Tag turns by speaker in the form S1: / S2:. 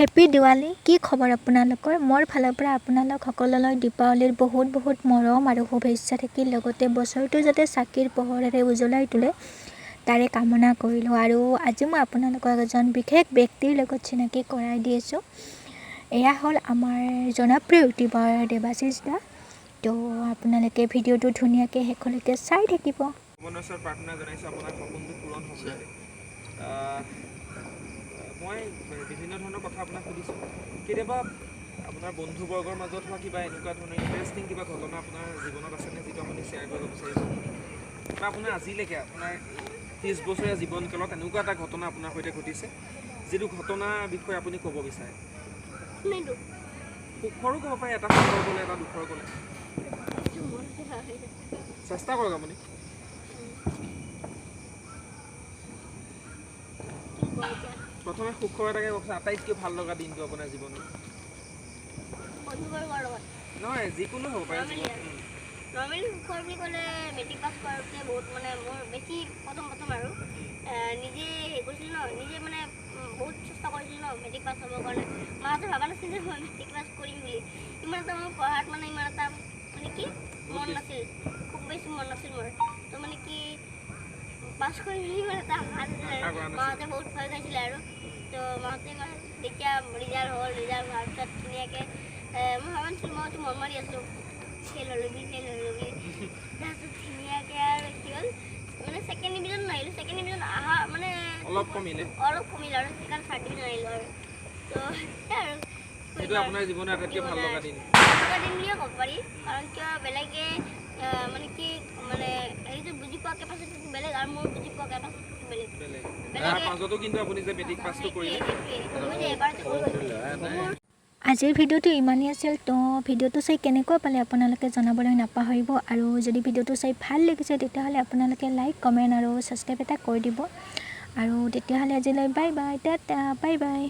S1: Happy Diwali. কি খবৰ আপোনালোকৰ? মোৰ ফালৰ পৰা আপোনালোক সকলোলৈ দীপাৱলীৰ বহুত বহুত মৰম আৰু শুভেচ্ছা থাকিল। লগতে বছৰটো যাতে চাকিৰ পোহৰেৰে উজ্বলাই তোলে, তাৰে কামনা কৰিলোঁ। আৰু আজি মই আপোনালোকক এজন বিশেষ ব্যক্তিৰ লগত চিনাকি কৰাই দি আছোঁ। এয়া হ'ল আমাৰ জনপ্ৰিয় ইউটিউবাৰ দেৱাশীষ দা। তো আপোনালোকে ভিডিঅ'টো ধুনীয়াকৈ শেষলৈকে চাই থাকিব।
S2: ভগৱানৰ ওচৰত প্ৰাৰ্থনা জনাইছোঁ, আপোনাৰ সপোনটো পূৰণ হ'ব যাতে। মই বিভিন্ন ধৰণৰ কথা আপোনাক সুধিছোঁ। কেতিয়াবা আপোনাৰ বন্ধুবৰ্গৰ মাজত হোৱা কিবা এনেকুৱা ধৰণৰ ইণ্টাৰেষ্টিং কিবা ঘটনা আপোনাৰ জীৱনত আছেনে, যিটো আপুনি শ্বেয়াৰ কৰিব বিচাৰিছে? বা আপোনাৰ আজিলৈকে আপোনাৰ 30 বছৰীয়া জীৱনকালত এনেকুৱা এটা ঘটনা আপোনাৰ সৈতে ঘটিছে, যিটো ঘটনাৰ বিষয়ে আপুনি ক'ব বিচাৰে?
S3: কোনেটো?
S2: সুখৰো ক'ব পাৰে, এটা সুখৰ ক'লে, এটা দুখৰ ক'লে। চেষ্টা কৰক আপুনি।
S3: কি কওঁ এতিয়া?
S2: প্ৰথমে সুখৰ এটাকে কওকচোন। আটাইতকৈ ভাল লগা দিনটো আপোনাৰ জীৱনত?
S3: বন্ধুবৰ্গৰ লগত?
S2: নহয়, যিকোনো হ'ব পাৰে।
S3: Normally
S2: জীৱন
S3: আৰু। নৰ্মেলি সুখৰ বুলি ক'লে মেট্ৰিক পাছ কৰোঁতে বহুত মানে মোৰ বেছি প্ৰথম প্ৰথম আৰু নিজে হেৰি কৰিছিলোঁ ন, নিজে মানে বহুত চেষ্টা কৰিছিলোঁ ন মেট্ৰিক পাছ হ'বৰ কাৰণে। মাহঁতে ভবা নাছিল যে মই মেট্ৰিক পাছ কৰিম বুলি। ইমান এটা মোৰ পঢ়াত মানে ইমান এটা মানে কি মন নাছিল, খুব বেছি মন নাছিল মোৰ। তো মানে কি পাছ কৰিম বুলি ইমান এটা আশা নাছিল।
S2: আশা
S3: আৰু
S2: কৰা নাছিল।
S3: মাহঁতে বহুত ভয় খাইছিলে। আৰু তো মাহঁতে মানে যেতিয়া ৰিজাল্ট হ'ল, ৰিজাল্ট হোৱাৰ পিছত ধুনীয়াকৈ মই ভবা নাছিলোঁ, মইতো মন মাৰি আছিলোঁ ফেইল হ'লোঁ বুলি, ফেইল হ'লোঁ বুলি। তাৰপিছত ধুনীয়াকৈ আৰু কি হ'ল, মানে ছেকেণ্ড ডিভিজন নাহিলোঁ। ছেকেণ্ড ডিভিজন অহা মানে
S2: অলপ কমিলে।
S3: অলপ কমিল আৰু সেইকাৰণে থাৰ্ড ডিভিজন আহিলোঁ। আৰু তো সেয়াই আৰু কি
S2: সেইটো
S3: কৰিম আৰু।
S2: আপোনাৰ জীৱনৰ আটাইতকৈ ভাল লগা দিন?
S3: ভাল লগা দিন বুলিয়ে ক'ব পাৰি। কাৰণ কিয়, বেলেগে মানে কি মানে হেৰিটো বুজি পোৱা কেপাচিটিটো বেলেগ আৰু মোৰ বুজি পোৱা কেপাচিটিটো বেলেগ।
S2: বেলেগ।
S3: বেলেগে
S2: তাৰ মাজতো কিন্তু আপুনি যে মেট্ৰিক পাছটো কৰিলে।
S3: সেইটোৱে, মই যে এবাৰতে কৰি গ'লোঁ।
S1: আজিৰ ভিডিঅ'টো ইমানেই আছিল। তো ভিডিঅ'টো চাই কেনেকুৱা পালে আপোনালোকে জনাবলৈ নাপাহৰিব। আৰু যদি ভিডিঅ'টো চাই ভাল লাগিছে, তেতিয়াহ'লে আপোনালোকে লাইক, কমেণ্ট আৰু ছাবস্ক্ৰাইব এটা কৰি দিব। আৰু তেতিয়াহ'লে আজিলৈ bye bye, tata, bye bye.